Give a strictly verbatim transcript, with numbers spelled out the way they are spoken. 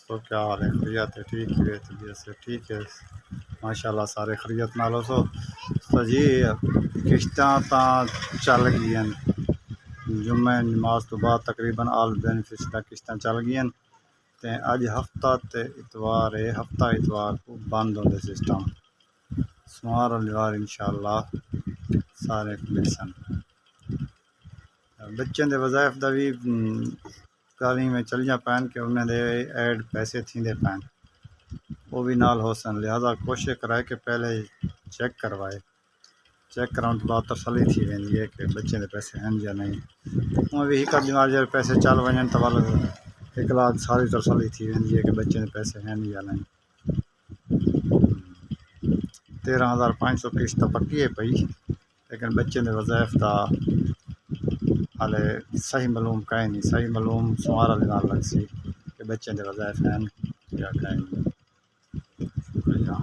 تو کیا حال ہے؟ خیریت ہے؟ ٹھیک ہے؟ طبیعت سے ٹھیک ہے؟ ماشاءاللہ، سارے خیریت نال ہو سو۔ تو جی، قسطاں تاں چل گئی ہیں۔ جمعہ نماز تو بعد تقریباً آل بینیفٹس دا قسطاں چل گئی ہیں۔ تے اڄ ہفتہ تے اتوار ہے، ہفتہ اتوار کو بند ہوندے سسٹم۔ سوار والی وار انشاءاللہ سارے ملسن۔ بچیں دے وظائف دا وی، ام، ڳالھیں میں چلیاں پئن کہ انہاں دے ایڈ پیسے تھیندے پئن، او وی نال ہوسن، لہذا کوشش کرائے کہ پہلے چیک کروائے۔ چیک کراؤݨ توں بعد تسلی تھی ویندی ہے کہ بچیں دے پیسے ہن یا نہیں۔ اوں وی ہک ادھ ݙینہہ بعد جیڑھے پیسے چل ونڄن تاں ول ہک لاکھ ساری تسلی تھی ویندی ہے کہ بچیں دے پیسے ہن یا نہیں۔ تیرہ ہزار پنج سو قسط تاں پکی ہے پئی، لیکن بچیں دے وظائف دا حالے صحیح معلوم کائنی۔ صحیح معلوم سوار والے نال لڳسی کہ بچیں دے وظائف ہن یا کائنی۔ شکریہ۔